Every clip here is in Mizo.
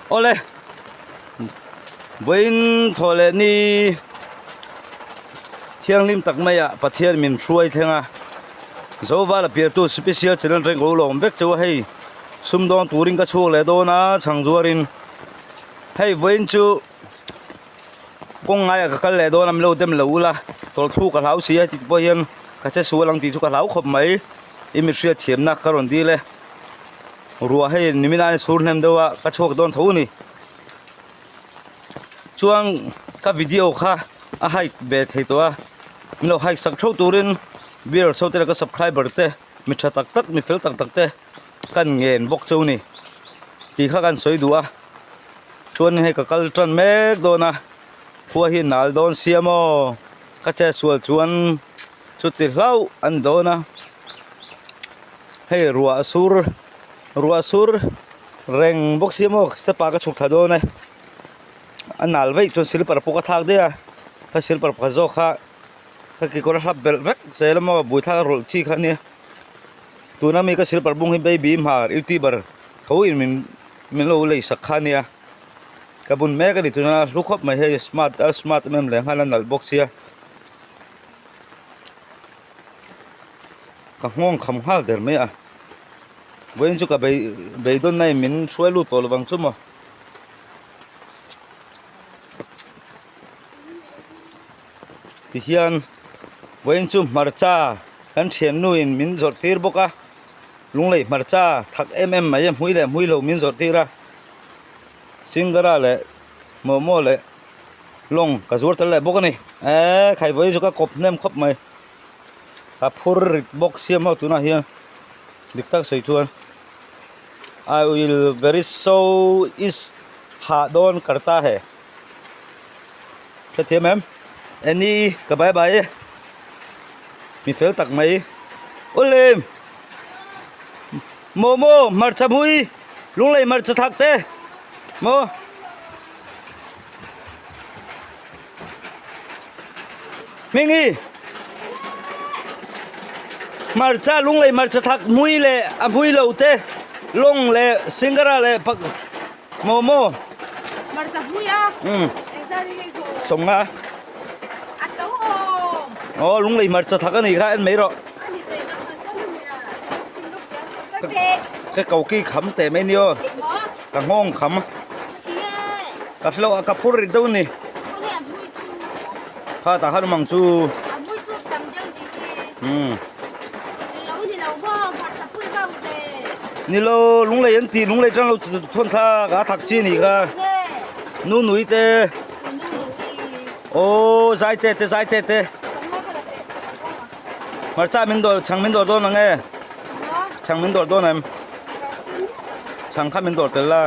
Awle vawiin thawh leh ni thianghlim tak mai ah Pathian min hruai thleng a Zovala piantu special channel reng lo lawm vek chauh a hei sumdawng turin ka chhuak leh dawn a chhang zuarin hei vawiin chu kawng ngaiah ka kal leh dawn a min lo dem lo ula tawlhthlu ka hlau si a tih pawh hian ka che sual ang tih chu ka hlau khawp mai i mi hriatthiamna ka rawn dil e. Ruah hei nimin aia chhur hnem deuh a ka chhuak dawn tho a ni. Chuan ka video kha a hike ve thei tawh a min lo hike sak theuh turin viewers ho te leh ka subscriber te mi tha tak tak mi fel tak tak te kan ngen bawk cheu a ni tih kha kan sawi duh a chuan hei ka kal tan mek dawn a khua hi nal dawn sia maw ka che sual chuan chuti hlauh a ni dawn a. Hei ruah sur ruah sur reng bawk sia maw step ah ka chhuk thla dawn e a nal veih chuan silper pawh ka thlak daih a ka silper pakhat zawk kha ka kekawr a hlap belh vek zel a maw buaithlak a rawlh chi kha ania tuna mi ka silper bung hi baby hmar youtuber tho in min min lo lei sak kha ania ka bun mek a ni tuna hlu khawp mai hei smart a smart em em leh nghal a nalh bawk sia. Ka nghawng kham nghal der mai a vawiin chu ka bei beidawn na in min hruai lut tawh lovang chu maw tihian vawiin chu hmarcha kan thiannu in min zawrh tir bawk a lunglei hmarcha thak em em mai a hmui leh hmui lo min zawrh tir a singara leh momo leh lawng ka zuar tel leh bawk a ni eee khai vawiin chu ka kawp hnem khawp mai. A phur rit bawk siam ho tunah hian dik tak sawi chuan I will very so is hah dawn karta he hrethiam em Annie ka bye bye e mi fel tak mai awle momo hmarcha hmui lunglei hmarcha thak te maw. Hmingi hmarcha lunglei hmarcha thak hmui leh a hmui lo te lawng leh singara leh pak momo hmarcha hmui a engzat in nge zawh sawmnga a to awm aw lunglei hmarcha thak a nih kha en mai rawh ka ko ki kham teh mai nia ka nghawng kham ka hre lo a ka phur rit deuh a ni kha tah khan awm ang chu umm ni lo lunglei an tih lunglei tang lo thawn thlak a thak chi a nih kha nu nui te aw zai te te zai te te hmarcha min dawr chhang min dawr dawn ang e chhang min dawr dawn em chhang kha min dawr tel la.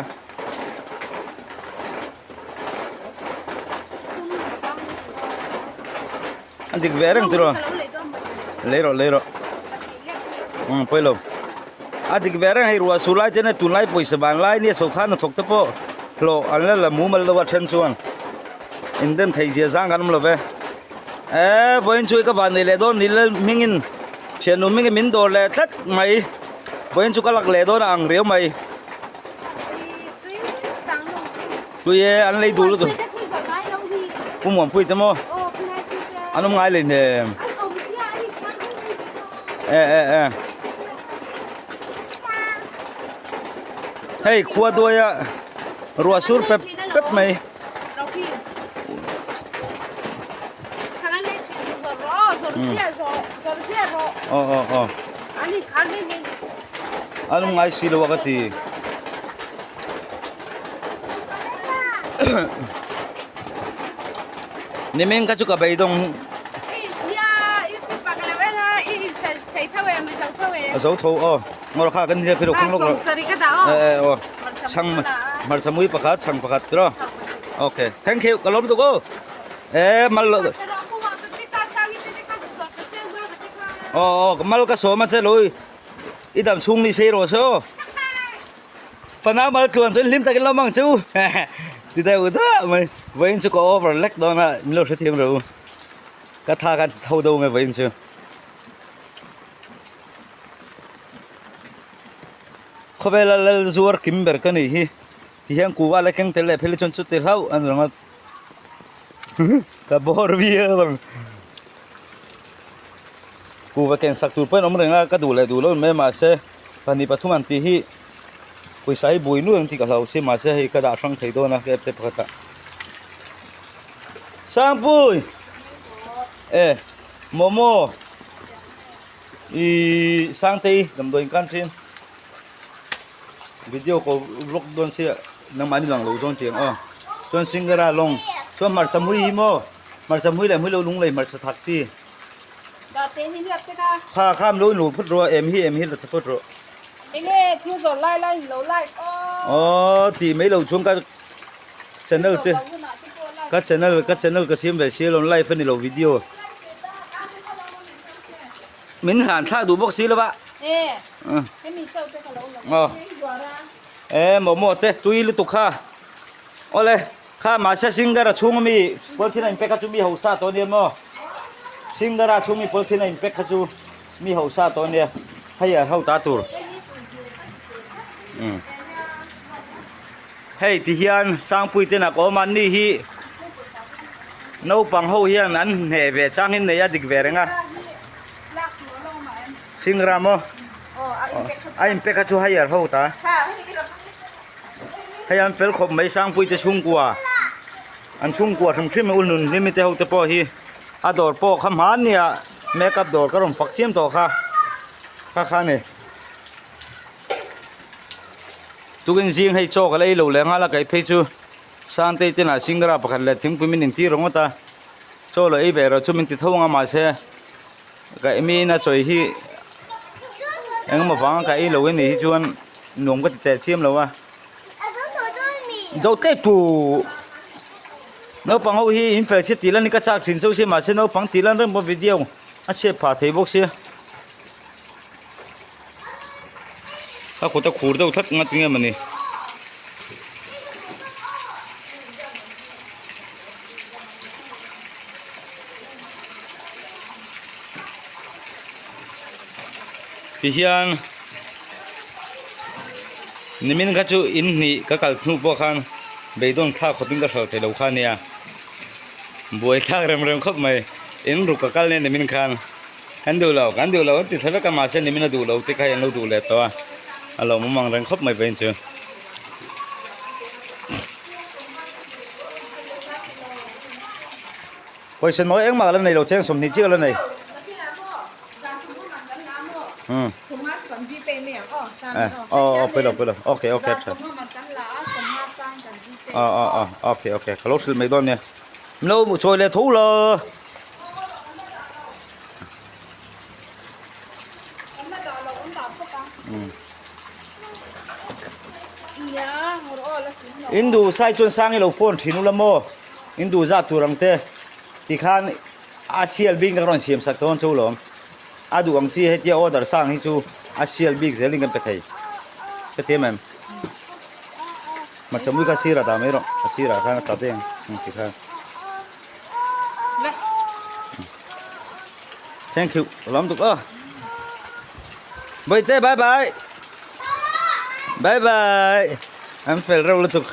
An dik ve reng tiraw lei rawh lei rawh umm pawi lo a dik ve reng hei ruah sur lai te tunlai pawisa van lai nia sawrkar hnathawk te pawh hlawh an la la mumal deuh a then chuan indem theih zia zang kan awm lo ve eee vawiin chu ka van nei leh dawn ni la hmingin thiannu hmingin min dawr leh tlat mai vawiin chu ka lak leh dawn a ang riau mai. Tui e an lei duh lutuk Pu Muanpui te maw an awm ngai lei hnem e e e hei khua duaia ruah sur pep pep mai aw aw aw an awm ngai si lo a ka ti. Nimin kha chu ka beidawng a zo tho aw ngawr kha kan hria philo khang lawk rawh e e aw chhang hmarcha mui pakhat chhang pakhat tiraw okay thank you ka lawm tuk aw e mal lo aw aw mal ka sawm a che lo i dam chhung ni sei rawh se aw. Fanau mal tluan chuan hlim takin lo mang chu ti deuh duah mai vawiin chu ka over lek dawn a min lo hrethiam ro ka tha khan tho deuh mai vawiin chu khawvela lal zuar kim ber ka nih hi. Ti hian kuva la keng tel leh phel hi chuan chuti hlauh a ni ringawt. Ka bawr viau ang. Kuva ken sak tur pawh in awm reng a, ka duh leh duh lo mai mahse pahnih pathum an tih hi pawisa hi bui nuai ang tih ka hlau si mahse hei ka dah hrang thei dawn a ka app te pakhat ah. Sangpui! E momo ih Sangtei damdawiin kan thin. Video ko vlog dawn sia nangmah ni lang lo zawn chiang aw chuan singara lawng chuan hmarcha mui hi maw hmarcha mui leh mui lo lung lei hmarcha thak chi kha kha an lo inlo phawt rawh a em hi em hi la tha phawt rawh Enge thil zawrh lai lai in lo like aw aw tih mai lo chuan ka channel te ka channel ka channel ka siam ve sia lo live a ni lo video Min hlan thlak duh bawk si lo va. E momo te tui lutuk kha. Awle kha mahse singara chhung ami polythene a in pack kha chu mi hausa tawh ania maw. Singara chhung mi polythene a in pack kha chu mi hausa tawh ania. Hei a ho ta tur. Hei ti hian Sangpui te nak awm a ni hi naupang ho hian an hneh ve chang in nei a dik ve reng a Singra maw a in pack a chu hire ho ta hei an fel khawp mai Sangpui te chhungkua an chhungkua hrim hrim u nun hlimi te ho te pawh hi a dawr pawh kha hmanni ah makeup dawr ka rawn fak chiam tawh kha kha kha a ni. Tukin zing hei chaw ka la ei lo leh nghal a kaih phei chu Sangtei te lah Singra pakhat leh thingpui min intir ringawt a chaw lo ei ve erawh chu min ti tho ang a mahse ka emi ina chawi hi engemaw vanga ka ei lo anih hi chuan nuam ka ti teh chiam lo a zo tlek tu naupang ho hi in fel chhe tih lan hi ka chak thin chauh sia mahse naupang tih lan reng pawh video a chhiat phah thei bawk sia. A kut a khur deuh tlat ngat nge mawni. Tihian nimin kha chu in hnih ka kal hnu pawh khan beidawn thlak khawpin ka hralh theilo kha ania buai thlak rem rem khawp mai in ruk ka kal nen nimin khan. Kan duh lo, kan duh lo an ti thla vek a mahse nimin a duh lo te kha hi an lo duh leh tawh a, a lawmawm ang reng khawp mai vawiin chu. Pawisa nawi engmah ka la nei lo cheng 20 chiah ka la nei. Um. Oh, oh, pui lo, pui lo. Okay, okay. Oh, oh, oh, okay, okay. Ka lo hrilh mai dawn nia. Lo chawi leh tho la. In duh sai chuan sang i lo phone thin ula maw in duh zat tur ang te tikhan a sial bik ka rawn siam sak dawn chu lawm a duh ang chi hetia order sang hi chu a sial bik zelin kan pe thei ka ti em em hmarcha mui kha sirah dah mai rawh a sirah khan a tla daih ang tikhan. Thank you. Lawm tuk aw. Bawihte bye bye. Bye bye. An fel reuh lutuk.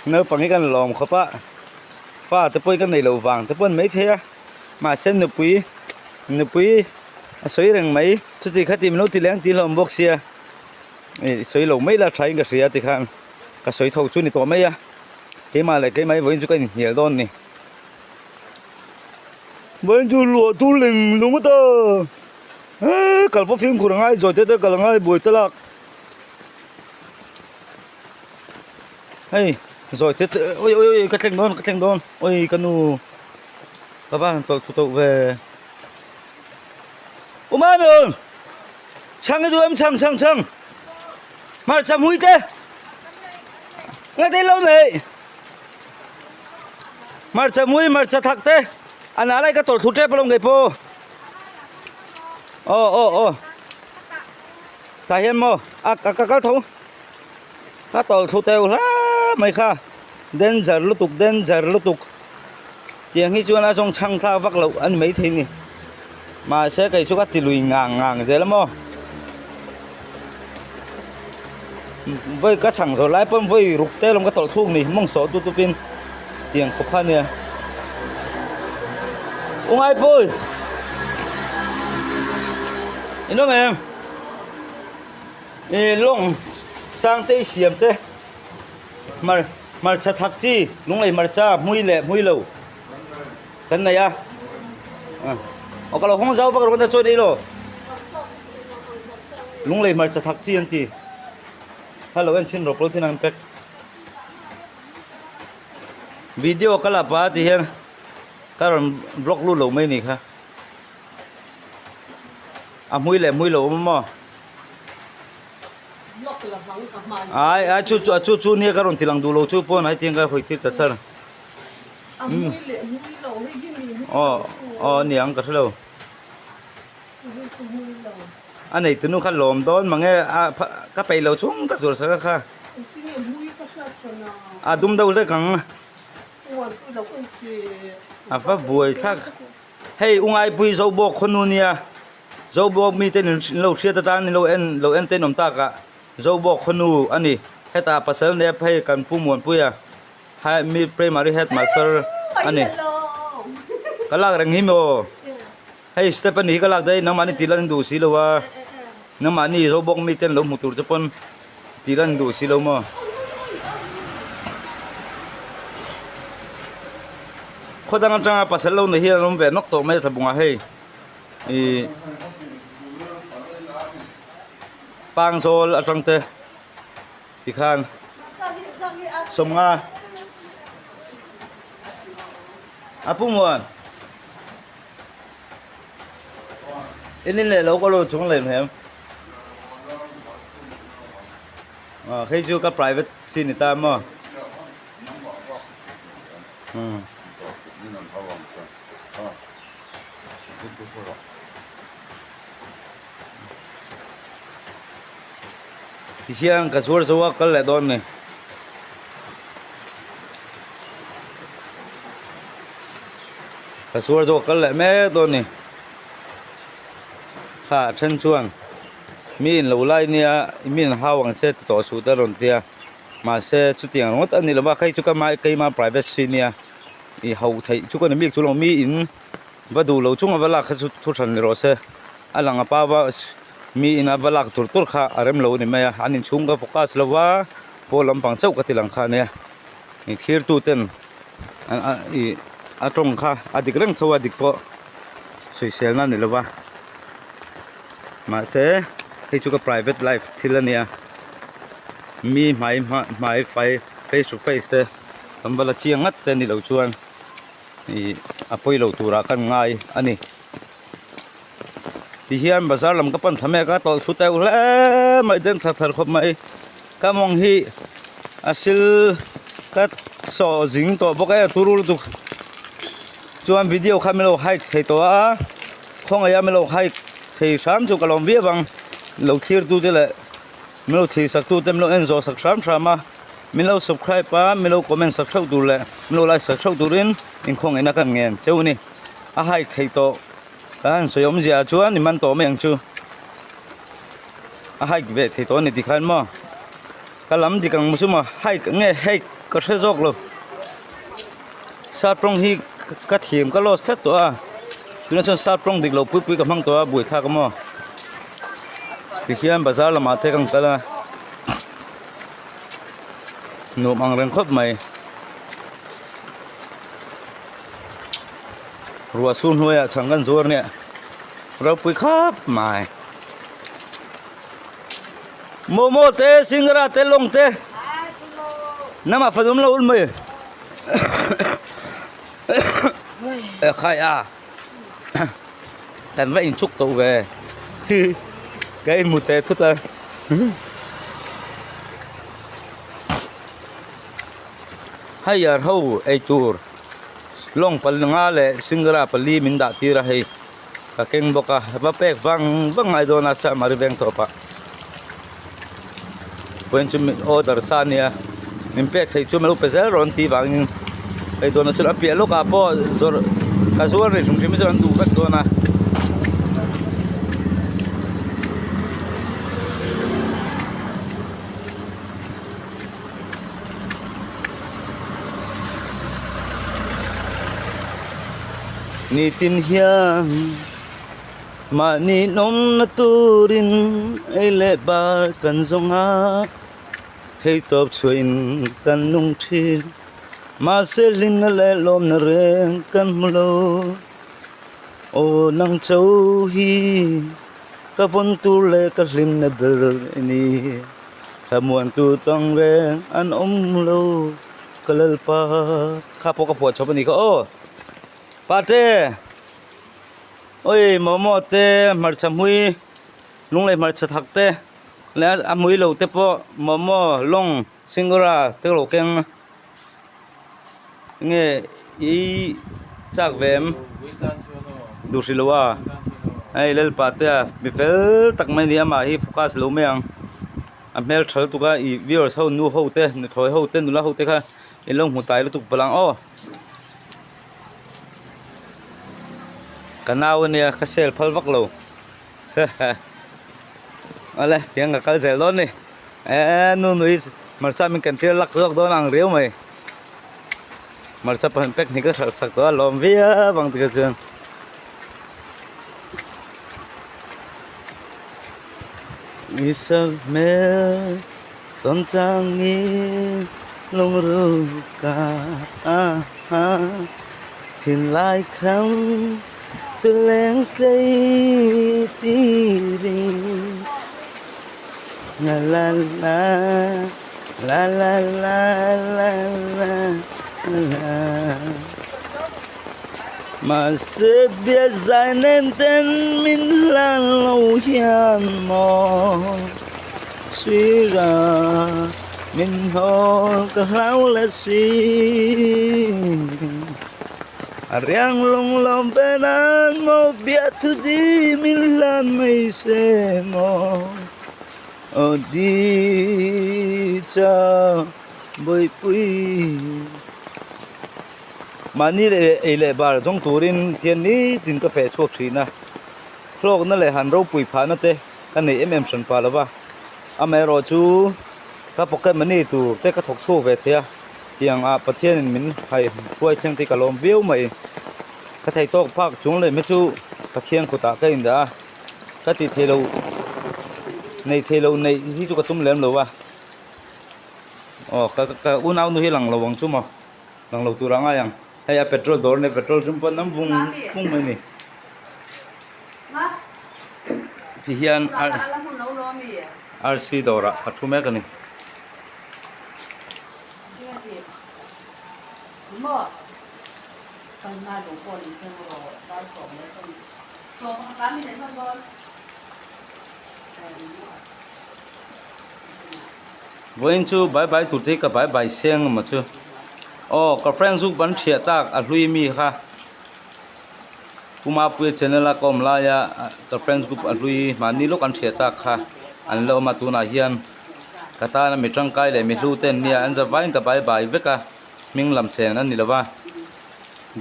Naupang hi kan lawm khawp a. Fa te pawh hi ka nei lo vang te pawh an mai thei a. Mahse nupui nupui a sawi reng mai. Chuti khati min lo ti leh ang tih hlawm bawk sia. Ih sawi lo mai la tha in ka hria tikhan ka sawi tho chu ni tawh mai a. Keimah leh keimah hi vawiin chu ka inhnial dawn ni. Vawiin chu luah tu ling lung ta eee kal pawh fimkhur a ngai zawi te te kal a ngai buai ta lak hei zawi te te oi oi oi ka thleng dawn ka thleng dawn oi ka nu ka va han tawlh thlu tawh ve Umanun chhang i duh em chhang chhang chhang hmarcha hmui te. Nga te lo nei. Hmarcha mui hmarcha thak te a na lai ka tawlh thlu tep alawm ngei pawh. Aw aw aw. Tah hian maw a ka kal tho. Ka tawlh thlu teuh hla mai kha. Danger lutuk danger lutuk. Tiang hi chuan a zawng chhang thlak vak loh a ni maithei ni. Mahse kei chu ka ti lui ngang ngang zel a maw. Vawi ka chhang zawh lai pawn vawi ruk te lawm ka tawlh thuk ni mawng sawh dup dup in tiang khawp kha ania. U Ngaipui! In awm em? Ih lawng Sangtei siam te hmar hmarcha thak chi lunglei hmarcha hmui leh hmui lo kan nei a. Aw ka lo hawng zau vak rawh ka chuan ei lo. Lunglei hmarcha thak chi an ti. Hello en chhin rawh polythene an pack. Video ka la pa ti hian ka rawn vlog lut lo mai ni kha. A hmui leh hmui lo awm maw? Ai ai chu chu chu chu nia ka rawn ti lang duh lo chu pawn ai tiang ka hawi tir char char. A hmui leh hmui lo hei hi mi hmui lo chu. Aw aw niang ka hre lo. A nei tunu kha lawm dawn mange a ka peih lo chung ka zuar sak a kha. A dum deuh hlek ang. A va buai thlak. Hei u Ngaipui Zobawk khawnu nia Zobawk mite in lo hriat atan in lo en lo en te in awm tak a Zobawk khawnu a ni. Hetah pasal nep hei kan Pu Muanpuia Hi mi primary headmaster a ni. Ka lak reng hi maw? Hei step a ni hi ka lak daih nangmahni tih lan duh si lo a nangmahni zo bawk mi ten lo hmu tur che pawn tih lan duh si lo maw khaw dang atanga pasal lo nei hi an awm ve nawk tawh mai a thlabungah hei ih pangzawl atang te tikhan sawmnga a pu muan. In in leh lo ka lo chung leh hmel. Ah hei chu ka private chi ni ta maw. Hmm. Ti hian ka zuar zo a kal leh dawn ni. Ka zuar zo a kal leh mek dawn ni. Kha a then chuan mi in lo lai nia mi in hau ang che ti tawh suh te a rawn ti a mahse chutiang ringawt a ni lo va hei chu ka keima private si nia i ho theih chu ka ni bik chu lo mi in. Va duh lo chung a va lak kha chu thu hran ni rawh se a lang a pa va mi ina va lak tur tur kha a rem lo a ni mai a an inchhung ka focus lo va pawl lampang chauh ka ti lang kha a nia ih thlir tu ten ih a tawng kha a dik reng tho a dik pawh sawisel na a ni lo va mahse hei chu ka private life thil a nia mi hmai hmai fai face to face te kan va la chiang ngat te a ni lo chuan. Ih a pawi lo turah kan ngai a ni tihian bazar lam ka pan thla mek a tawlh thlu teuh hle mai den thar thar khawp mai ka mawng hi a sil ka sawh zing tawh bawk e a turu lutuk chuan video kha min lo hike thei tawh a khawngaih a min lo hike thei hram chu ka lawm viau ang lo thlir tu te leh min lo thlir sak tu te min lo en zawh sak hram hram a. Min lo subscribe a, min lo comment sak theuh tur leh min lo like sak theuh turin inkhawngaihtna kan ngen cheu a ni. A hike theih tawh kan han sawi awmzia ah chuan i man tawh mai ang chu. A hike ve thei tawh a ni tikhan maw. Ka lam dik ang chu maw hike nge hike ka hre zawk lo. Sap rawng hi ka thiam ka lost tlat tawh a. Tunah chuan sap rawng dik lo pui pui ka hmang tawh a buaithlak a maw. Tihian bazar lamah te kan kal a. Nuam ang reng khawp mai. Ruah sur hnuaiah chhang kan zuar nia ropui khawp mai. Momo te singra te lawng te namah fanum lo ul mai. E khai a kan va inchuk tawh ve ka inhmu teh thut a. Hei ar ho eitur lawng panga leh singra pali min dah tir a hei ka keng bawk a va pek vang vang ngai dawn a chah mari veng tawp ah vawiin chu min order sa a nia min pek theih chu min lo pe zel rawn tih vangin hei dawn ah chuan a piah lawkah pawh zawrh ka zuar rih hrim hrim hi chuan an duh vek dawn a. Nitin hian mahni nawmna turin ei leh bar kan zawng a, theitawp chhuahin kan nung thin. Mahse hlimna leh lawmna reng kan hmu lo. Aw nang cho hi ka vawn tur leh ka hlimna ber i ni. Thlamuantu tang reng an awm lo ka lalpa. Kha pawh ka phuah chawp a ni kha aw. Pate oi momo te hmarcha hmui lunglei hmarcha thak te leh a hmui lo te pawh momo lawng singura te lo keng nge i chak ve em duh hrih lo a hei lalpa te a mi fel tak mai a ni a amah hi focus lo mai ang a hmel tha lutuk a ih viewers ho nu ho te nuthlawi ho te nula ho te kha in lo hmu tai lutuk palh ang aw. Ka nau ania ka sel phal vak lo awle tiang ka kal zel dawn ni eee nu nui hmarcha min kan tir lak zawk dawn ang riau mai hmarcha pahnih pack hnih ka hralh sak tawh a lawm viau ang tikah chuan. Isakmel Tawnchangin lungruk a thinlai kham tuleng tlei tirin la la la la la la la la la mahse biazai nen ten min hlan lo hian maw. Sira min hawl ka hlau leh si A riang lung lawm ve nan maw biahthu di min hlan mai se maw Aw di cha bawihpui Mahni leh ei leh bar zawng turin thian nitin ka feh chhuak thin a hlawkna leh han ropui phahna te. Ka nei em em hran pah lo va, amaherawh chu ka pocket money tur te ka thawk chhuak ve thei a, tiang ah Pathianin min hai hruai thleng te ka lawm viau mai. Ka thei tawk phak chung leh mai chu Pathian kutah ka indah a, ka ti thei lo nei thei lo neih hi chu ka tum lem lo va, aw ka ka unau nu hi lang lo ang chu maw, lang lo tur a ngai ang, hei a petrol dawr a nia petrol zum pawh an awm vung vung mai a ni. Ti hian arsi dawrah a thu mek a ni. Vawiin chu bai bai tur te hi ka bai bai seng emaw chu. Aw ka friend chu ban thiah tak a hlui mi kha. Pumapuia channel a ka awm laia ka friends group a hlui mahni lawk an hriat tak kha an la awm a tunah hian ka tana mi tangkai leh mi hlu te an nia an za vaiin ka bai bai vek a hming lam sen an ni lo va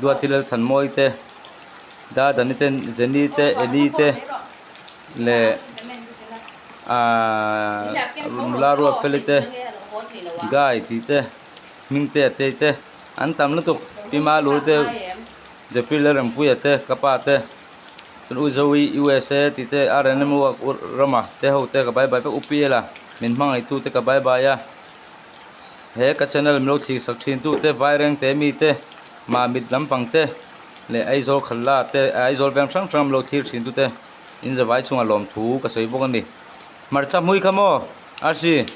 Duati Lalthanmawi te Dadani te Jenny te Eli te leh ahh nula Ruatfeli te Guy tih te hming te a tei te an tam lutuk Pima Lu te. Jeffrey Lalrempuia te, ka pa te, chuan U Zoe USA tih te, RNMU a U Rama te ho te ka bai bai vek, U Piela min hmangaihtu te ka bai bai a, he ka channel min lo thlir sak thin tu te, Vaireng te mi te, Mamit lampang te leh Aizawl Khalla te, Aizawl veng hrang hrang min lo thlir thin tu te in zavai chungah lawmthu ka sawi bawk a ni. Hmarcha hmui kha maw Arsi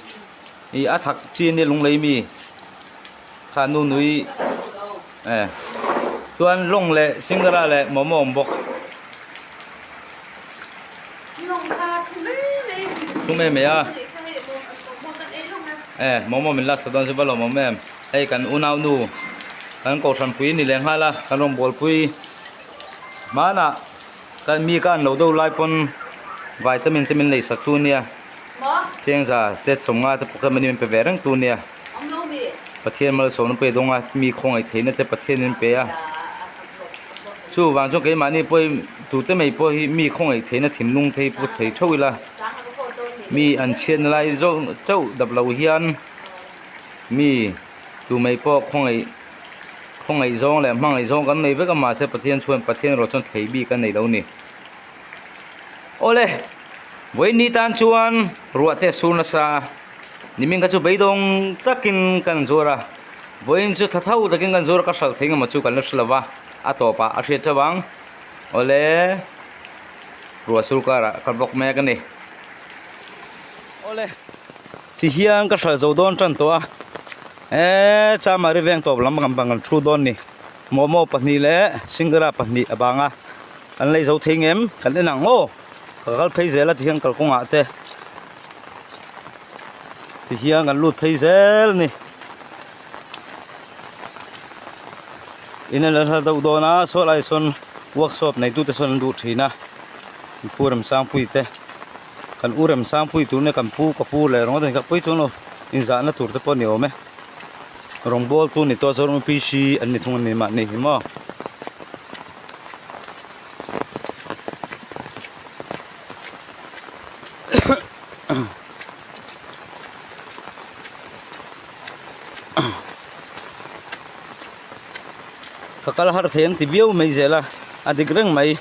ih a thak chi ania lunglei mi kha nu nui. Eh chuan lawng leh singara leh momo awm bawk. Thu mai mai a. Eh momo min laksak dawn chu va lawm awm em. Hei kan unau nu kan kohhran pui ni leh nghal a kan rawn bawl pui hmanah kan mi ka an lo do lai pawn vitamin te min leisak tu nia. Chengza te chawmnga te pawh kha min pe ve reng tu nia. Pathian malsawmna pawh i dawng a, mi khawngaih theihna te Pathian in pe a. Chuvang chuan keimahni pawh hi tute mai pawh hi mi khawngaih theihna thinlung te hi pu thei theuh ila. Mi an chhiatna lai zawng chauh dap lo hian mi tu mai pawh khawngaih. Khawngaih zawng leh hmangaih zawng kan nei vek a mahse Pathian chuan Pathian erawh chuan thlei bik a nei lo ni. Awle, vawiin tan chuan ruah te a sur nasa a, nimin kha chu beidawng takin kan zuar a, vawiin chu tha tho takin kan zuar a, ka hralh thei engemaw chu kan la hre lo va, a tawpah a hriat chauh ang. Awle, ruah sur karah ka bawk mek a ni. Awle, ti hian ka hralh zo dawn tan tawh a, eee Chamari veng tawp lam kan bang kan thu dawn ni, momo pahnih leh singara pahnih a bang a. Kan lei zo thei ngem kan en ang aw ka kal phei zel a tihian kalkawngah te tihian kan lut phei zel a ni in a la hla deuh dawn a saw lai sawn workshop nei tute sawn an duh thin a pu Remsangpui te kan u Remsangpui tur nia kan pu ka pu leh ringawt a ni kha pui chuan aw inzahna tur te pawh a ni awm e rawngbawl tu ni tawh a chuan P C an ni thung a ni mahni hi maw. Ka kal har thei ang ti viau mai zel a, a dik reng mai.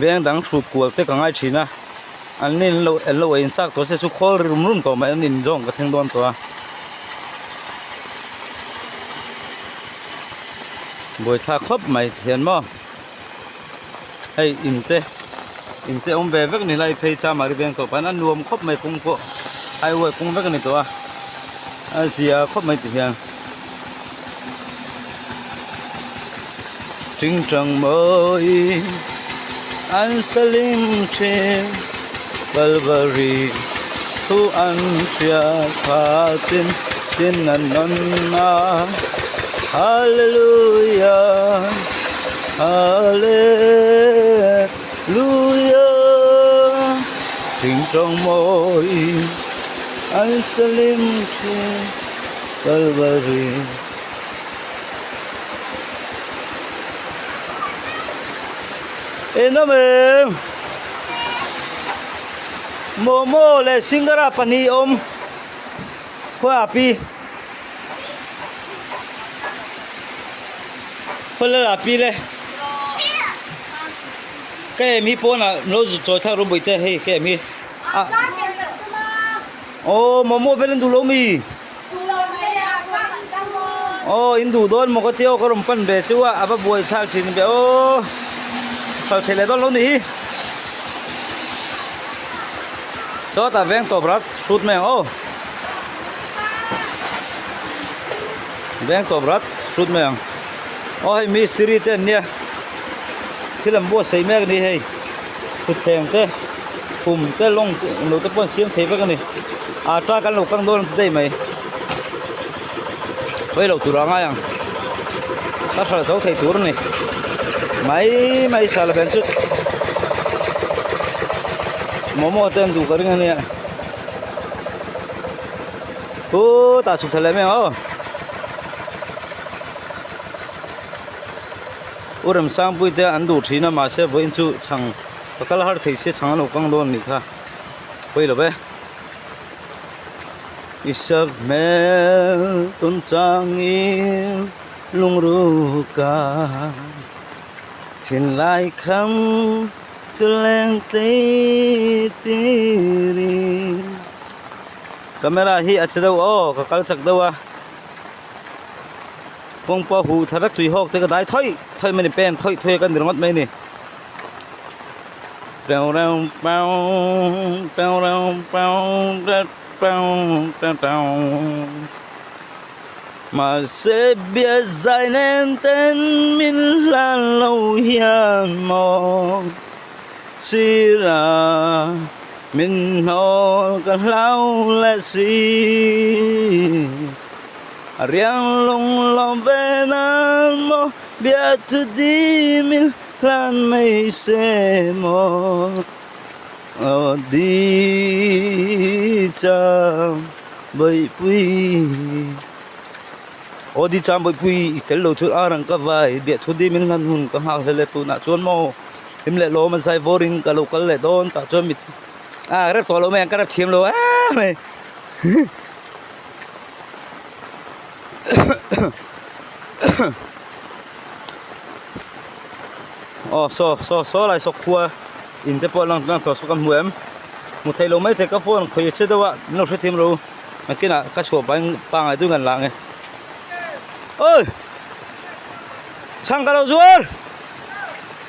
Veng dang hrut kual te ka ngai thin a, an ni an lo an lo ei chak tawh se chu khawl ri rum rum tawh mai an inzawng ka thleng dawn tawh a. Buaithlak khawp mai thian maw hei in te in te awm ve vek ni lai phei chama ri veng tawh pahin a nuam khawp mai kawng pawh highway kawng vek a ni tawh a a zia khawp mai ti hian tingtang mawi an salim thin kalvari thu an hriat khatin tin an nawn a Hallelujah Hallelujah Tingtang mawi an salim thin Kalvari Enawm em Momo leh Singara pahnih awm khawiah pi khawi la pi le ka em hi pawnah lo chawi thlak rawh bawihte hei ka em hi a aw momo vel an duh lo mi. Aw in duh dawn maw ka tia aw ka rawn pan ve chu a a va buai thlak thin ve aw hralh theih leh dawn lo ni hi sawtah veng tawp rat hrut mai ang aw veng tawp rat hrut mai ang aw hei mistiri te an nia thil an buatsaih mek a ni hei thutthleng te. Khum te lawng te lo te pawh an siam thei vek a ni ata kan lo kang dawn daih mai hawi loh tur a ngai ang ka hralh zo thei tur a ni mai mai sala ven chu momo te an duh ka ring a nia khutah chhuk thla leh mai ang aw. U Remsangpui te an duh thin a mahse vawiin chu chhang ka kal har thei sia chhang a lo kang dawn anih kha pawi lo ve. I sak hmel tawn changin lungruk a thinlai kham ka leng tlei tirin camera hi a che deuh aw ka kal chak deuh a. Kawng pawh huh thla vek tui hawk te ka dai thawi thawi mai a ni pen thawi thawi a ka ni ringawt mai a ni peu reu peu peu reu peu peu peu peu mahse biak zai nen ten min hlan lo hian maw sira min hnawl ka hlau leh si. A riang lung lawm ve nan maw bia thu dim in hlan mai se maw aw di chang bawihpui aw di chang bawihpui i tel lo chuan a rang ka vai bia thu dim in hlan hun ka nghak hle le tunah chuan maw hlim leh lawm a zai vawr in ka lo kal leh dawn tah chuan mit a rep tawh lo mai ang ka rep thiam lo em mai. Aw saw saw saw lai saw khua in te pawh lang lang tawh saw ka hmu em hmu theih lo mai thei ka phone khawi a che deuh a min lo hrethiam lo nakinah ka chhuah pahin pangai deuhin kan la ang e oi chhang ka lo zuar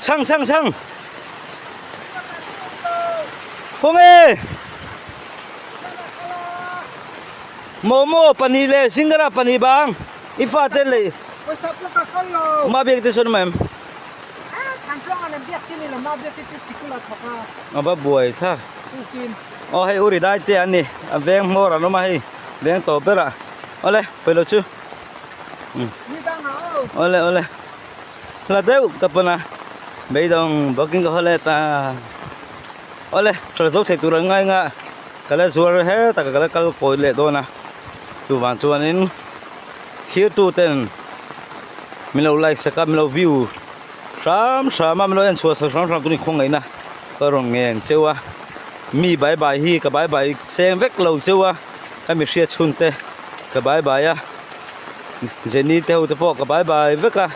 chhang chhang chhang khawnge momo pahnih leh singara pahnih bang i fate leh ma biak te sawn a awm em a va buai thlak aw hei uri dai te an ni a veng hmawr an awm a hei veng tawp berah awle pawilo chu awle awle. Hla deuh ka pawn a, beidawng bawkin ka haw let a, awle hral zo thei tur an ngai nga ka la zuar hetah ka la kal kawi leh dawn a, chuvang chuanin thlir tu ten min lo like sak a min lo view hram hram a min lo en chhuah sak hram hram turin khawngaihna ka rawn ngen cheu a, mi bai bai hi ka bai bai seng vek lo cheu a, ka mi hriat chhun te ka bai bai a. Jenny te ho te pawh ka bai bai vek a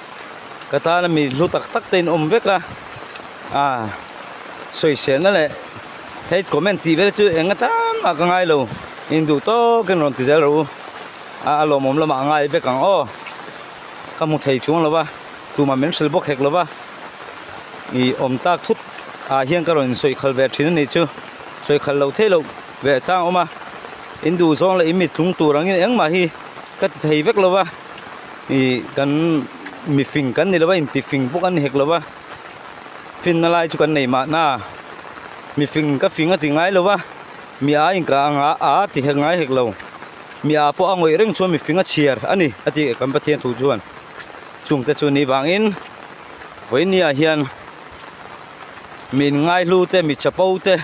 ka tana mi hlu tak tak te in awm vek a ah sawiselna leh hei comment tih vel chu eng atan mah ka ngai lo in duh tawk in rawn ti zel rawh u a a lawmawm lamah a ngai vek ang aw ka hmu thei chuang lo va tumah min hrilh bawk hek lo va ih awm tak thut ah hian ka rawn insawi khalh ve thin a nih chu sawi khalh loh theih loh ve chang a awm a. In duh zawng leh in mit tlung tur angin engmah hi ka ti thei vek lo va, ih kan mifing kan ni lo va intifing pawh kan ni hek lo va, finna lai chu kan nei mahna mifing ka fing a ti ngai lo va, mi a inka ang a a ti hek ngai hek lo, mi a pawh a ngawih reng chuan mifing a chhiar a ni a ti kan Pathian thu chuan chungte chu ni vangin vawinia hian min ngaihlu te mi chapo te.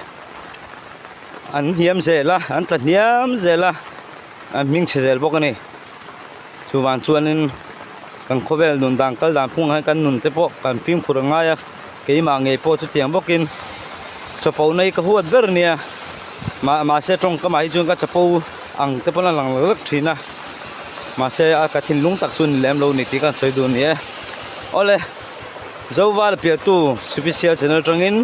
An hniam zel a, an tla hniam zel a, an hming chhe zel bawk a ni. Chuvang chuanin kan khawvel nun dan kal dan phungah hian kan nun te pawh kan fimkhur a ngai a, keimah ngei pawh chutiang bawkin chapo na hi ka huat ber a nia, mah mahse tawngkamah hi chuan ka chapo ang te pawn a lang lek lek thin a, mahse a ka thinlung tak chu ni lem lo ni tih ka han sawi duh a ni e. Awle. Zoval piahtu special channel atangin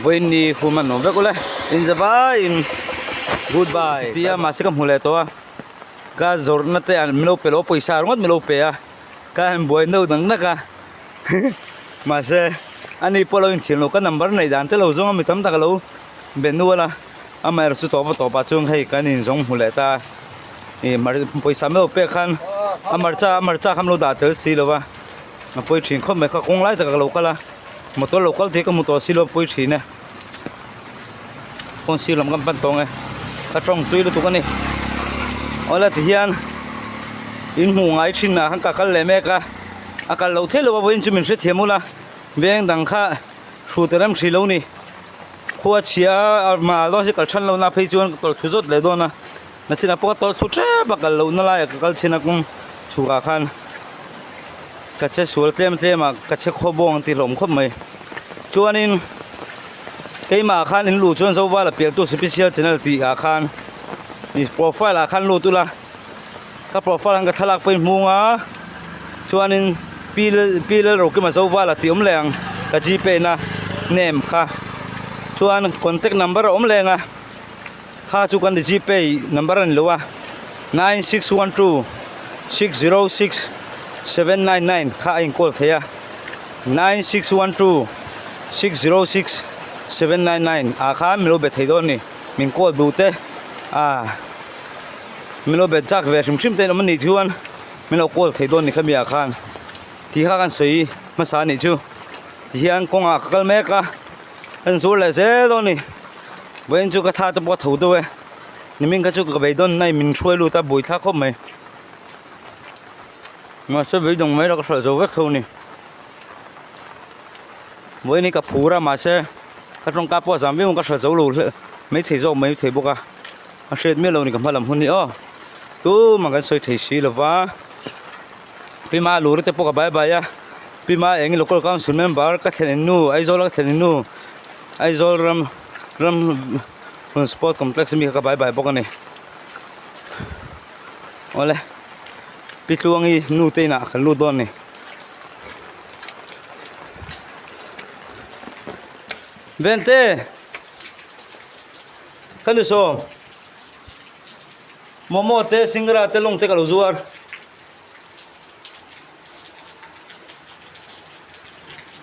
vawiin ni hun an awm vek ule inzavaiin goodbye tia mahse ka hmu leh tawh a ka zawrhna te an min lo pe lo pawisa ringawt min lo pe a ka han buai no dang nak a mahse ani pawh lo inthiam lo ka number neih dan te lo zawng a mi tam tak a lo be nual a amaherawhchu chu tawp a tawp ah chuan hei kan inzawng hmu leh ta ih pawisa min lo pek khan a hmarcha a hmarcha kha min lo dah tel si lo va. A pawi thin khawp mai kha kawng lai takah ka lo kal a motor lo kal thei ka hmu tawh si lo a pawi thin e kawng sir lam kan pan tawng e ka tawng tui lutuk a ni awle tihian in hmuh ngai thin ah khan ka kal leh mek a a kal loh theih loh a vawiin chu min hrethiam ula veng dang kha hrut a rem hrih lo ni khua chhia a mal dawn si kal than lohna phei chuan ka tawlh thlu zawt leh dawn a. Nachinah pawh ka tawlh thlu tep a kal lohna laiah ka kal chhin a kawng chhukah khan ka che sual tlem tlem a ka che khaw bawng an ti hlawm khawp mai chuanin keimah khan in luh chuan Zovala pialtu special channel tih ah khan ih profile ah khan lut ula ka profile ah khan ka thlalak pawhin hmung a chuanin pi pi Lalrokima Zovala tih awm leh ang ka gpay na name kha chuan contact number a awm leng a. Kha chu kan gpay number a ni lo a 9612606799 kha a in call thei a 9612606799 ah khan min lo be thei dawn a ni min call duh te ah min lo be chak ve hrim hrim te an awm a nih chuan min lo call thei dawn a ni khami ah khan tih kha kan sawi hmasa a nih chu tihian kawngah ka kal mek a. Kan zur leh zel dawn a ni vawiin chu ka thla te pawh a tho deuh e nimin kha chu ka beidawn na in min hruai lut a bui thlak khawp mai mahse beidawng mai lo ka hralh zo vek tho a ni vawiin hi ka phur a mahse ka tawngka pawh a zam viau ang ka hralh zo lo hle maithei zawk maithei bawk a a hriat miah lo ni ka hma lam hun hi aw tumah kan sawi thei si lova. Pima lur te pawh ka bai bai a Pima eng local council member ka thlen in nu Aizawl a ka thlen in nu Aizawl ram ram hmun sport complex ami kha ka bai bai bawk a ni awle Pi Tluangi nu te inah kan lut dawn a ni. Vente ka ni sawm momo te singra te lawng te ka lo zuar.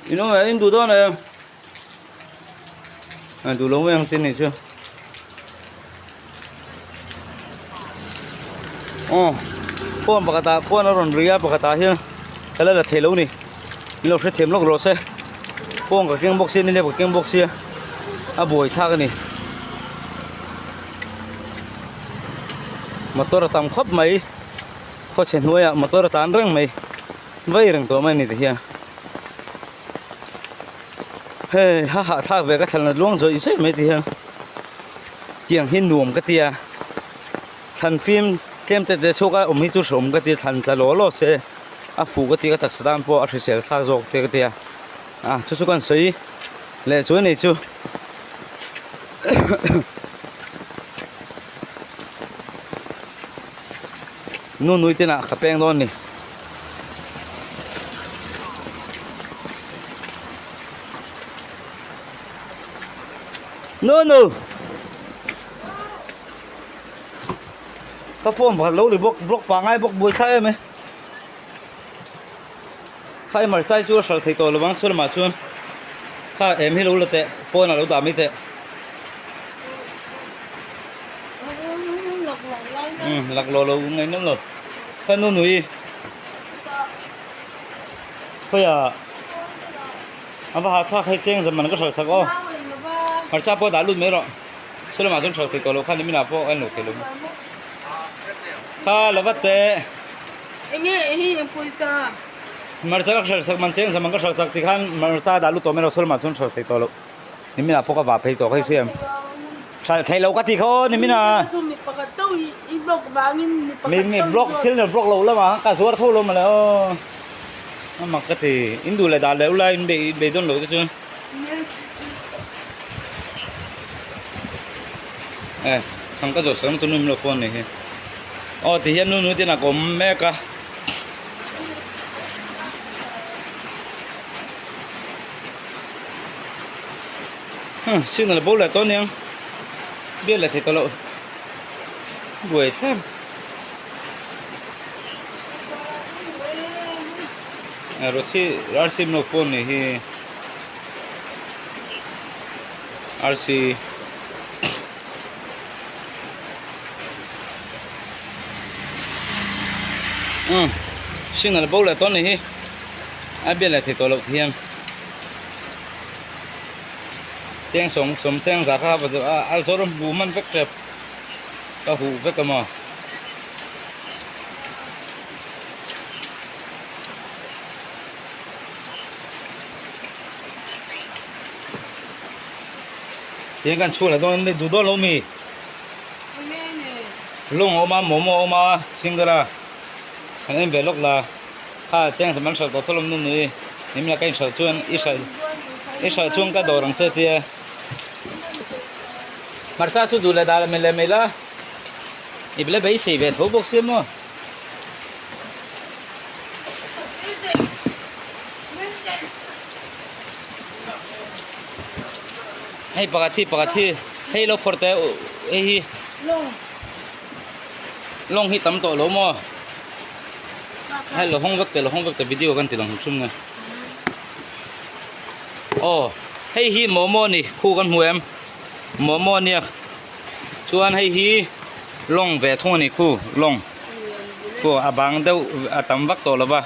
In awm em in duh dawn em a duh lo mai ang tin nih chu aw phone pakhat ah phone a rawn ri a pakhat ah hian ka la la thei lo a ni min lo hrethiam lawk rawh se phone ka keng bawk sia nilep ka keng bawk sia a buai thlak a ni motor a tam khawp mai. Khawchhe hnuaiah motor a tlan reng mai vai reng tawh mai a ni ti hian hei ha hahthlak ve ka thlan luang zawih zawih mai ti hian tiang hi nuam ka tia thlan fim tlem te te chhuak a awm hi chu hrehawm ka tia thlan tla law law se a fuh ka tia ka taksa tan pawh a hrisel thlak zawk te ka tia a chu chu kan sawi leh chu a ni chu. Nu nui te nah ka peng dawn ni. Nu nu. Ka phone pakhat lo ri bawk block pangai bawk buai thlak em e. Kha i marchai chu a hral thei tawh lovang sawi lamah chuan kha em hi lo la teh pawnah lo dah mai teh. Umm laklawh lo ngaihnawm lo kha nu nui khawiah a va hahthlak hei cheng zaman ka hral sak aw hmarcha pawh dah lut mai rawh sawi lamah chuan hral thei tawh lo kha niminah pawh a en lo thei lo kha la vat teh. Enge hi eng pawisa? Hmarcha ka hral sak man cheng zaman ka hral sak ti khan hmarcha dah lut tawh mai lo sawi lamah chuan hral thei tawh lo. Nimina pawh ka vah phei tawh kha i hria em? Hral thei lo ka ti kha aw nimina. Mi block thil ni block lo lamah ka zuar tho lo mawle aw. A mak ka ti. In duh leh dah leh ula in bei bei dawn lo te chuan. E chhang ka zawh sak tunu min lo phone ni hi. Aw ti hian nu nu ten a kawm mek a. Huh signal a bo leh tawh aniang biak leh thei tawh loh buai thlap rawchhi rc milk phone nih hi rc umm signal a bo leh tawh nih hi a biak leh thei tawh loh thiam. Cheng sawm sawm cheng za kha a a zawr hmu hman vek tep ka huh vek a maw. Tiang kan chhuah leh dawn duh dawn lo mi lawng a awm a momo a awm a singara kan en ve lawk la. Kha cheng sam an hralh tawh tawlawm nu nui nimla ka inhralh chuan i hralh i hralh chuan ka dawr ang che tia hmarcha chu duh leh dah leh leh mai la i bula beisei ve tho bawk sia maw. Hei pakhat hi pakhat hi hei lo phawrh teh hei hi lawng hi tam tawh lo maw. Hei lo hawng vek teh lo hawng vek teh video kan ti lang hrim nge aw hei hi momo a ni khu kan hmu em momo a nia chuan hei hi lawng ve thung a ni khu lawng khu a bang deuh a tam vak tawh lo va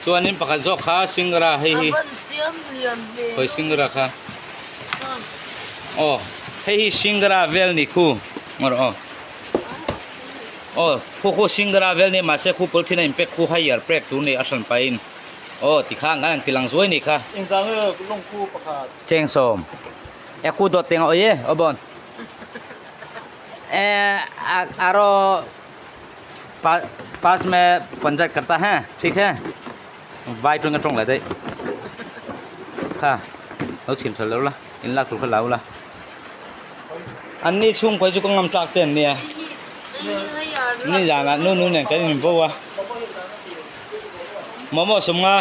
chuanin pakhat zawk kha singra hei hi khawi singra kha aw hei hi singra vel a ni khu ngaw rawh aw. Aw khu khu singra vel nia mahse khu pawlthin a inpek khu higher prek tur ni a hran pahin aw ti kha ngai an ti lang zuai ni kha. Engzah nge lawng khu pakhat. Cheng sawm e khu dawt teng awi e aw bawn e aro pa pass me panchayat karta hai thik hai vai tawng ka tawng leh daih kha lo chhin tha lo la in lak tur kha la ula. An ni chhungkaw chu ka ngam tlak te an nia ni zanah nu nu nen kan in vo a momo sawm nga.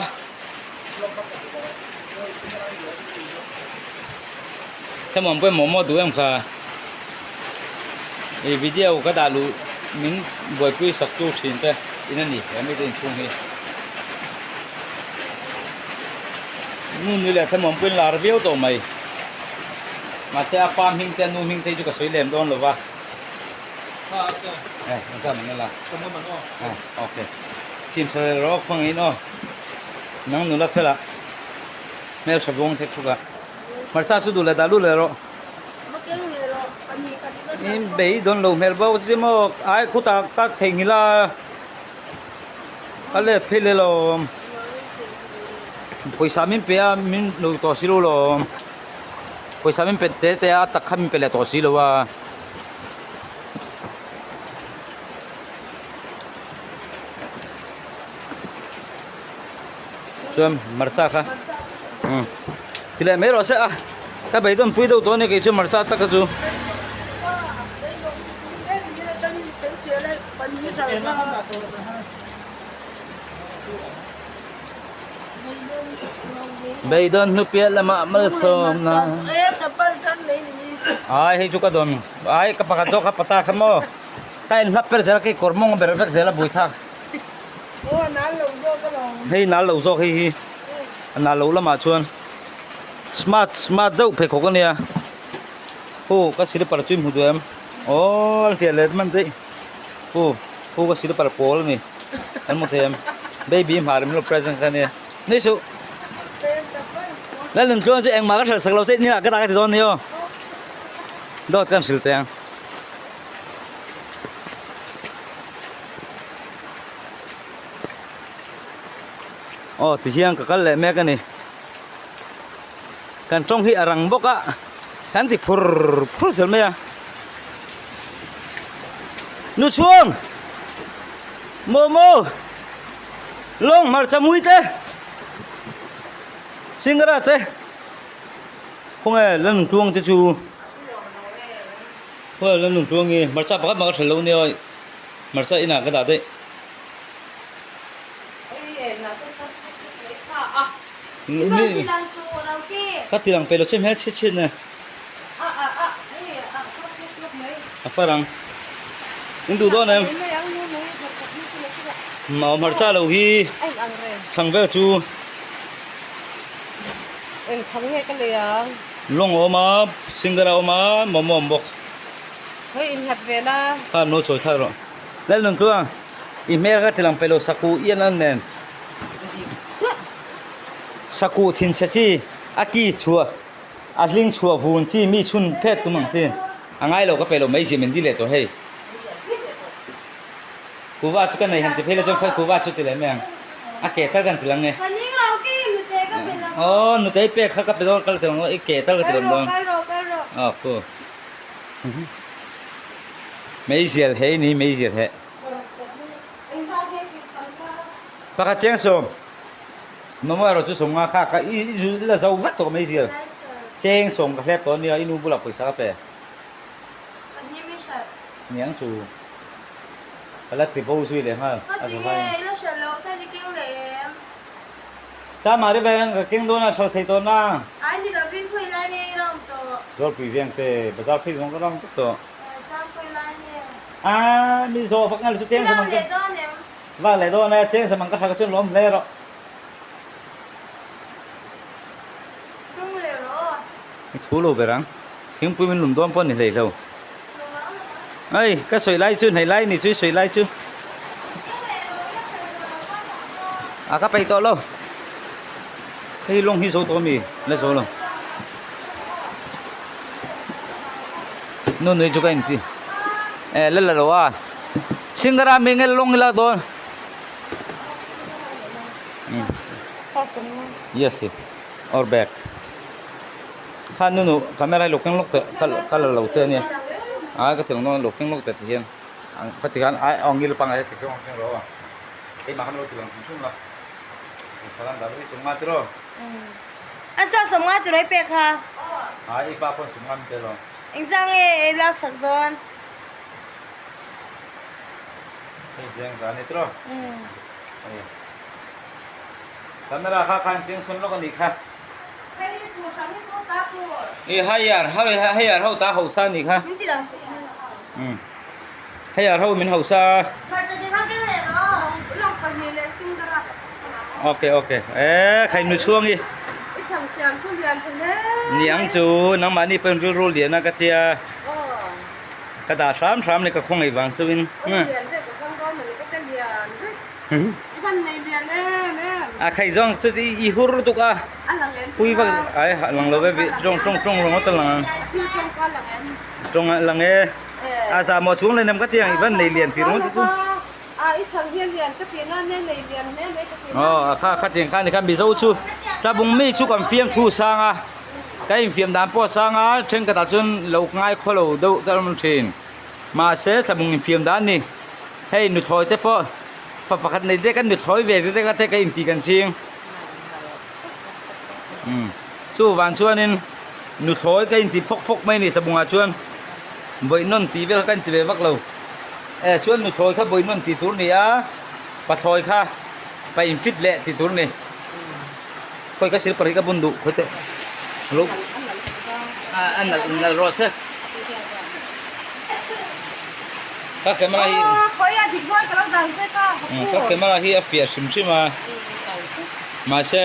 Thlamawm pawh momo duh em kha. I video ka dah luh min buaipui sak tu thin te in a ni he mite inchhung hi. Nu nui leh thlamawm pawhin lar viau tawh mai. Mahse a pa hming te a nu hming te hi chu ka sawi lem dawn lo va. Eh, ang zan ang la. Eh, okay. Chin tha leh rawk hmangin aw. Nang nula fela. Hmel tha vawng thek thuk a. Hmarcha chu duh leh dah lut leh rawh. In bei dawn lo hmel bawk chu maw ai khutah ka theihnghilh a ka let phei leh lo pawisa min pe a min lo tawh si lo lawm pawisa min pe te te a tak kha min pe leh tawh si lo a. Chuan hmarcha kha umm ti leh mai rawh se a ka beidawn pui deuh tawh a ni kei chu hmarcha taka chu. Beidawn hnu piah lamah malsawmna ai hei chu ka dawn ai ka pakhat zawk kha pata kha maw ka inhlap ber zel a kei kawr mawng ber vek zel a buaithlak. Hei nal lo zawk hei hi a nal lo lamah chuan smart smart deuh pheikhawk a nia aw ka slipper chu i hmu duh em aw a hliah let man daih aw aw ka slipper pawl a ni an hmu thei em baby hmar min lo present kha a nia ni suh Lalnuntluang chu engmah ka hrilh sak lo che ni lah ka dah ka ti dawn a ni aw dawt kan hrilh teh ang. Aw ti hian ka kal leh mek a ni kan tawng hi a rang bawk a kan ti phur phur zel mai a nu chhuang momo lawng hmarcha mui te singara te khawnge la nun tluang te chu. Khawi la nun tluang hi hmarcha pakhat mah ka hrel lo nia hmarcha inah ka dah daih. Ka ti lang peih lo che hmel chhit chhit ne. A far ang. In duh dawn em? Mau hmarcha lo hi chhang vel chu. Eng chhang nge ka lei ang? Lawng a awm a, singer a awm a, momo a awm bawk. Hawi innghat ve la. Kha no chawi thlak rawh. Lalnuntluang, i hmel kha tilang peih lo saku ian an nen. Saku thinchhe chi, a ki chhuah, a hling chhuah vun chi mi chhun phet tum ang chi. A ngai lo ka peih lo mai zia min di leh tawh hei. Kuva chu ka nei han ti phei la chuan khawi kuva chu ti leh mai ang. A ke tal kan ti lang nge. Ka ning lo ki nute ka pe lo. Aw nute i pek kha ka pe dawn kal ti lang i ke tal ka ti lang dawn. Kal rawh kal rawh. Aw khu. Meizial he ni meizial he. Pakhat chiang sawm. Momo erawh chu sawm nga kha ka i la zo vek tawh meizial. Cheng sawm ka hlep tawh ania i nu bulah pawisa ka pe. Niang chu ka la ti bo zui leh nghal a za vai. Tlama ri veng ka keng dawn a hral thei tawh na. Zawlpui veng te bazar phei zawng ka rang vek tawh. A mi zawh vak ngal chu cheng sa mang ka vak leh dawn e cheng sa mang ka hral ka chuan lawm hle rawh. I thu lo ber ang. Thingpui min lum dawn pawh ni hlei lo. Ei, ka sawi lai chu hnei lai ni chu i sawi lai chu. A ka peih tawh lo. Hei lawng hi zo tawh ami? La zo lo. Nu nui chu ka inti. Eh, la la lo a. Singara mi nge lawng ila dawn. Yes, or back. Kha nu nu camera hi lo keng lawk teh ka ka la lo che ania a ka ti ang dawn lo keng lawk teh ti hian ka ti khan ai aw ngil pangai ti keng keng rawh a keimah khan lo ti lang hrim hrim la salan dah hi sawmnga tiraw An chuan sawmnga tiraw i pek kha a i pa pawn sawmnga min pe lo engzah nge ei lak sak dawn hei zeng zan ni tiraw hei camera kha khan keng sawn lawk a nih kha. Hei hi tur hrang hi chu tak. I hire ho hire ho ta hausa ni kha. Min ti lang suh. Um. Hire ho min hausa. Okay okay. Eh khai nu chuang i. Niang chu nangmahni pawhin rilru lian a ka tia. Ka dah hram hram ni ka khawngaih vang chuin. A khai zawng chu i hur lutuk a. Pui vak ai lang lo ve tawng tawng tawng rong ta lang ang. Tawng lang e. A za maw chung le nem ka tiang i van nei lian ti rong chu. Aw kha kha tiang kha ni kha Mizo chu tlabung mi chu kan fiam thu sang a. Ka infiam dan pawh a sang a thenkhatah chuan lo ngai khaw lo deuh ta awm thin. Mahse tlabung infiam dan a ni. Hei nuthlawi te pawh fa pakhat nei te kan nuthlawi ve te te ka intih kan ching. Umm chuvang chuanin nuthlawi ka intih fawk fawk mai a ni tlabungah chuan bawihnawn tih vel kha ka inti ve vak lo. E chuan nuthlawi kha bawihnawn tih tur a ni a, pathlawi kha pa infit leh tih tur a ni. Khawi ka silper hi ka bun duh khawi teh lo a nalh nalh rawh se ka camera hi ka camera hi a fiah hrim hrim a mahse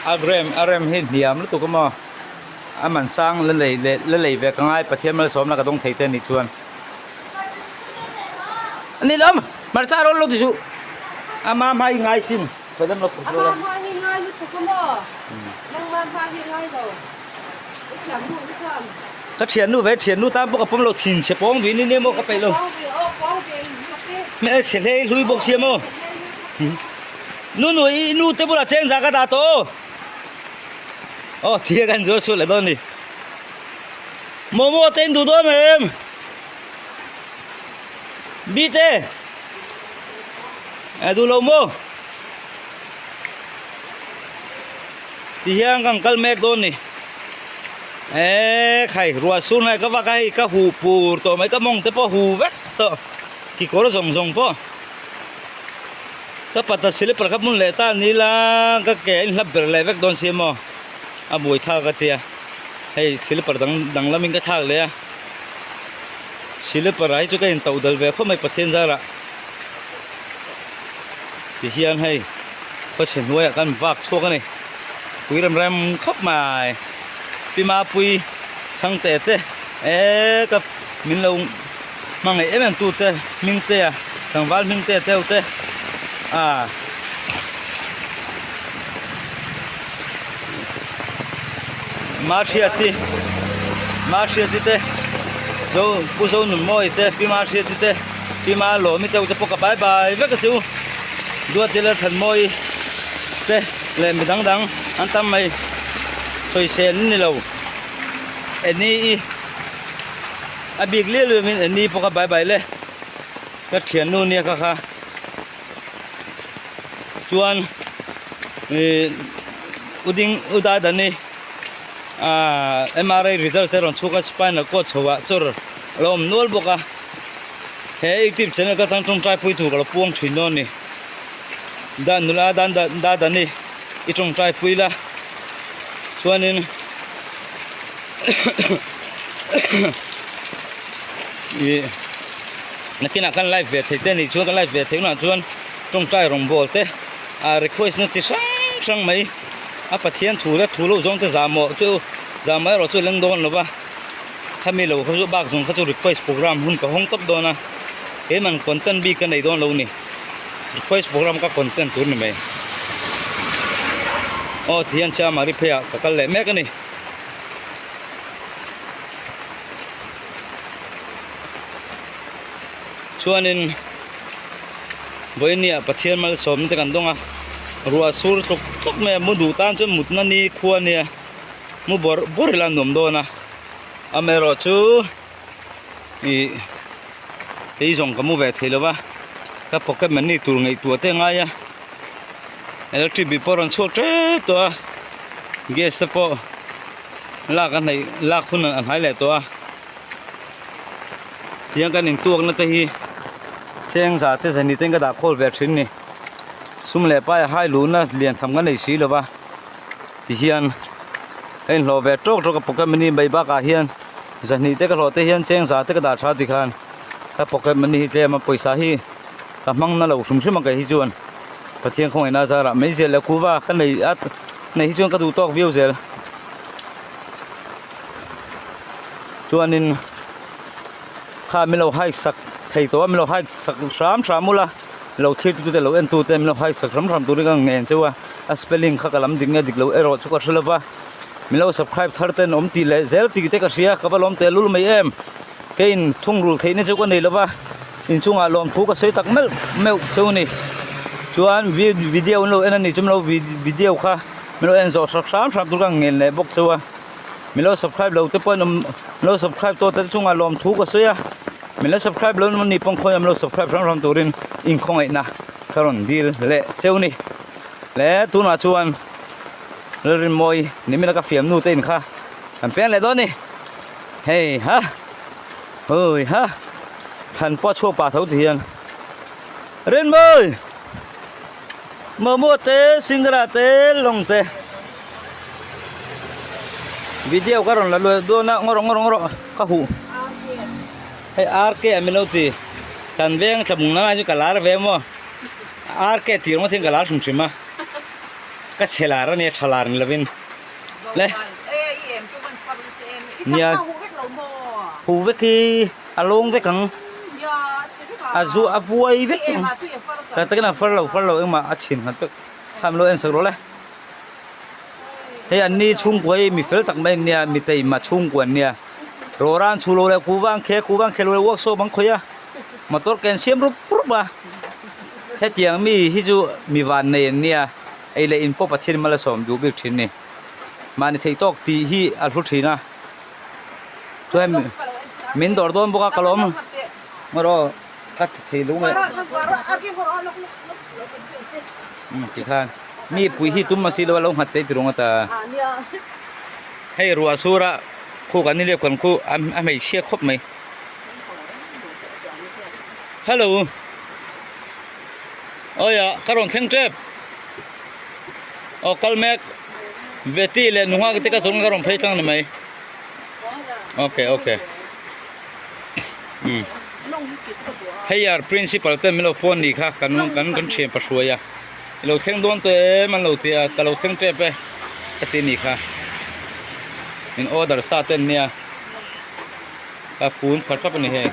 a rem a rem hi hniam lutuk a maw a man sang la lei leh la lei ve ka ngai Pathian malsawmna ka dawng thei te anih chuan ani lawm hmarcha rawn lo ti suh ama hma hi ngai sin. Ama hma hi ngai lutuk a maw? Nangmah hma hi ngai lo. I thiannu hi chuan. Ka thiannu ve, thiannu tan pawh ka pawm lo, thin chhe pawng ve ni nia maw ka peih lo. Pawng ve aw, pawng ve lutuk e. Hmel chhe hlei hlui bawk sia maw. Nu nu i nu te bulah cheng za ka dah tawh aw. Aw thia kan zuar chhuah leh dawn ni. Momo te in duh dawn em? Bite. A duh lo maw? Ti hian kan kal mek dawn ni. Eee khai ruah sur nai ka vak a hei ka huh pur tawh mai ka mawng te pawh huh vek tawh kekawr zawng zawng pawh ka pata slipper kha hmun leh ta ni ila ka ke a inhlap ber leh vek dawn si maw a buai thlak a tia hei slipper dang dang lamin ka thlak leh a slipper ah hi chu ka intoh dal ve khawp mai Pathian zarah. Tihian hei khawchhe hnuaiah kan vak chhuak a ni pui rem rem khawp mai pi mapui thangte te eee ka min lo hmangaih em em tu te hming te a tlangval hming te teu te ah Mahriati Mahriati te zo pu zo nun mawi te pi Mahriati te pi Ma Lawmi te te pawh ka bai bai vek a chu Duati leh Thanmawi te leh mi dang dang an tam mai sawisel an ni lo Annie i a bik liau liau in Annie pawh ka bai bai le ka thiannu nia kha kha. Chuan ih u ding u da dan hi ahh M_R_I result te rawn chhuk a spinal cord chho ah chawr a lo awm nual bawk a he youtube channel ka tang tawngtai pui tur ka lo puang thin dawn a ni dan nula dan da dan hi i tawngtai pui la chuanin ih. Nakinah kan live ve thei te a nih chuan kan live ve theih hunah chuan tawngtai rawngbâwl te ah request na chi hrang hrang mai a Pathian thu leh thu loh zawng te zahmawh chu zahmawh erawh chu leng dawn lo va khami lo kha chu bak zawng kha chu request program hun ka hawng tawp dawn a keimah content bik ka nei dawn lo ni request program ka content tur ni mai aw tihian Chamari pheiah ka kal leh mek a ni. Chuanin vawinia Pathian malsawmna te kan dawng a ruah sur tluk tluk mai a mu duh tan chuan mutna ni khua ania mu bawrh bawrh ila a nuam dawn a amaherawh chu ih kei zawng ka mu ve thei lo va ka pocket money tur ngaihtuah te a ngai a electric bill pawh a rawn chhuak tep tawh a gas te pawh. Lak a hnaih lak hun a hnai leh tawh a tiang kan intuakna te hi cheng za te zani ten ka dah khawl ve thin ni sum leh pai a hai luhna lian tham ka nei si lo va tihian. Ka inhlawh ve tawk tawk a pocket money mai bakah hian zahnih te ka hlawh te hian cheng za te ka dah tha tikhan ka pocket money hi tlem a pawisa hi ka hmang na lo hrim hrim a kei hi chuan Pathian khawngaihna zarah mai zel leh kuva ka nei a nei hi chuan ka duh tawk viau zel chuanin kha min lo hike sak thei tawh a min lo hike sak hram hram ula lo thlir tute lo en tute min lo hike sak hram hram turin ka ngen cheu a a spelling kha ka lam dik nge dik lo erawh chu ka hre lova min lo subscribe thar ten awm tih leh zel tih te ka hria ka va lawm teh lul mai em keiin thungrul theihna chu ka nei lova inchungah lawmthu ka sawi tak meuh meuh cheu a ni chuan video an lo en a ni chu min lo video kha min lo en zawh hram hram hram tur ka ngen leh bawk cheu a. Min lo subscribe lo te pawh an awm min lo subscribe tawh te chungah lawmthu ka sawi a min lo subscribe lo ni pawh khawiah min lo subscribe hram hram turin inkhawngaihna ka rawn dil leh cheu ni le tunah chuan Lalrinmawi nimina ka fiam nu te in kha kan peng leh dawn ni hei ha hui ha thlan pawh a chhuak pah tho ti hian Rinmawi Momo te Singra te lawng te video ka rawn la luai dawn a ngaw rawh ngaw rawh ngaw rawh ka huh hei RK a min lo ti kan veng tla bung na chu ka lar ve maw RK tih ringawt hian ka lar hrim hrim a ka chhe lar a nia tha lar ni lovin le nia huh vek hi a lawng vek ang a zu a vuai vek ang tak takin a far lo far lo engmah a chhin nghat vek kha min lo en sak rawh le hei an ni chhungkua hi mi fel tak mai an nia mi taima chhungkua an nia rawra an chhu lo leh kuhva an khel kuhva an khel lo leh workshop an khawih a motor ke an siam rup rup a hetiang mi hi chu mi van nei an nia ei leh in pawh Pathian mal a sawm duh bik thin a ni mahni theih tawk tih hi a hlu thin a. Chuan min dawr dawn bawk a ka lawm ngaw ka ti thei lo nge um tikhan mi pui hi tum a si lo a lo nghat te ti rawng ata hei ruah sur a khu kan ni lep kan khu a hmeichhia khawp mai hello awia ka rawn thleng tep aw kal mek veti leh nunga te ka zawng ka rawn phei tlang ni mai okay okay um hei ar principal ten min lo phone ni kha kan kan kan thian pa hruai a i lo thleng dawn teh em an lo ti a ka lo thleng tep e ka ti ni kha min order sa ten nia ka phone far tap a ni hei.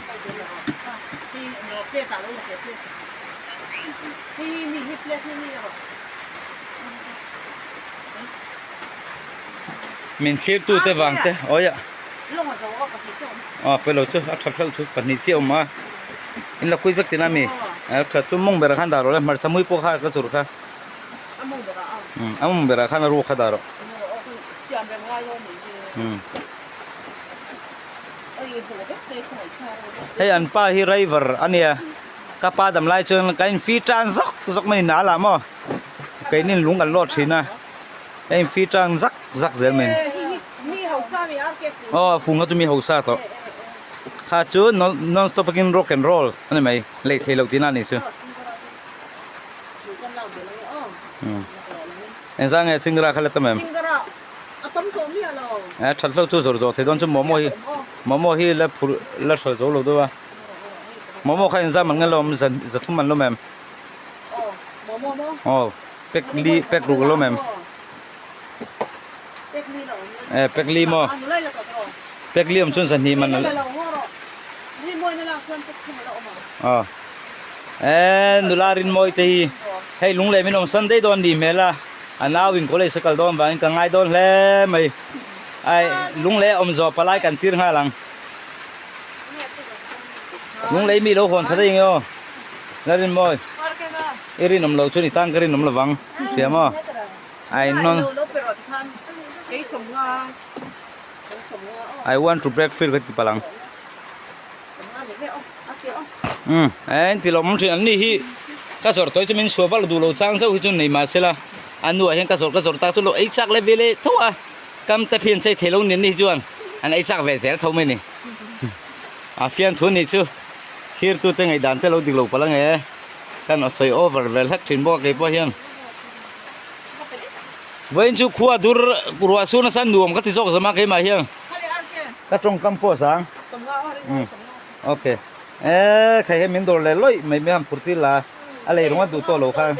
Min thlir tu te vang te awi a aw pelo chu a tha hlauh chu pahnih chiah a awm a in la kui vek tina mi a tha chu mawng berah khan dah rawh le hmarcha mui pawh kha ka chur kha a mawng berah khan a ruak kha dah rawh hei an pa hi driver a nia. Ka pa dam lai chuan ka infi tan zawk zawk mai ni nal ah maw keinin lung kan lawt thin a ka infi tan zak zak zel mai aw fung kha chu mi hausa tawh kha chu non stop takin rock and roll a ni mai lei thei loh tihna a nih chu engzah nge chingra kha la tam em a that hlauh chu zawr zawh thei dawn chu momo hi momo hi la phur la hral zo lo deuh a. Momo kha inzam an nge lawm za za thum an lawm em? Aw pack li pack ruk a lawm em? Eh pack li maw? Pack li awm chuan zahnih man aw eh nula rinmawi te hi hei lunglei min awm san daih dawn nih hmel a a nau in college a kal dawn vangin ka ngai dawn hle mai ai lunglei a awm zawh palai kan tir nghal ang. Lunglei mi lo hawn tha daih nge aw Lalrinmawi i rinawm lo chuan i tan ka rinawm lovang hria maw I non I want to break free ka ti palh ang umm eng ti lawm thin an ni hi ka zawrh tawh hi chu min chhuah vak duh lo chang zauh hi chu nei mahse la a hnuah hian ka zawrh ka zawrh tak chu lo ei chak leh ve leh tho a. Kam te phian chei thei lo nen ni chuan an ei chak ve zel tho mai ni. A fian thu nih chu thlir tu te ngaihdan te lo dik lo palh ange. Kan aw sawi over vel hlek thin bawk a kei pawh hian. Vawiin chu khua dur ruah sur nasa nuam ka ti zawk zama keimah hian ka tawngkam pawh a sang. Ok e khai he min dawr leh lawih mai mai han phur tir la a lei rawng a duh tawh lo kha.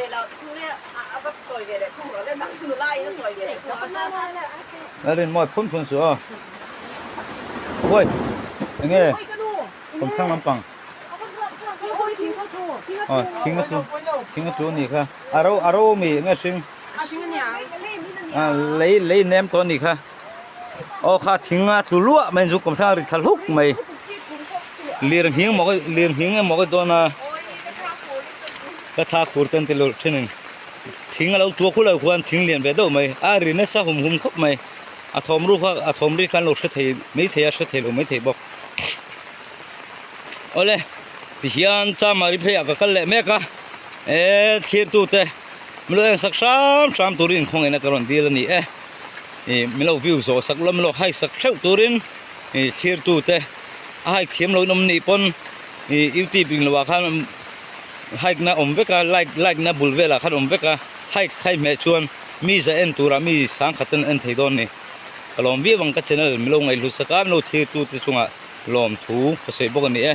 Lalrinmawi phun phun suh aw. Oi enge kawmthlang lampang. Aw thing a tlu thing a tlu a nih kha a ro a ro ami enge hring lei lei nem tawh a nih kha aw kha thing a tlu luah mai chu kawmthlang a ri thla hluk mai lir nghing maw lir nghing emaw ka dawn a ka tha khur te an ti lawrh thin in thing a lo tuak hulh ah khuan thing lian ve deuh mai a ri nasa hum hum khawp mai a thawm ru kha a thawm ri kha an lo hre thei maithei a hre thei lo maithei bawk. Awle tihian Chamari phei ah ka kal leh mek a e thlir tute min lo en sak hram hram turin khawngaihna ka rawn dil a ni e ih min lo view zawh sak ula min lo hike sak theuh turin ih thlir tute a hike thiam lo in awm nih pawn ih youtube in lo ah khan hike na awm vek a like like na bul velah khan awm vek a hike khai hmeh chuan mi za en turah mi sangkhat an en thei dawn a ni ka lawm viau ang ka channel min lo ngaihhlut sak a min lo thlir tute chungah. Lawmthu ka sawi bawk a ni e.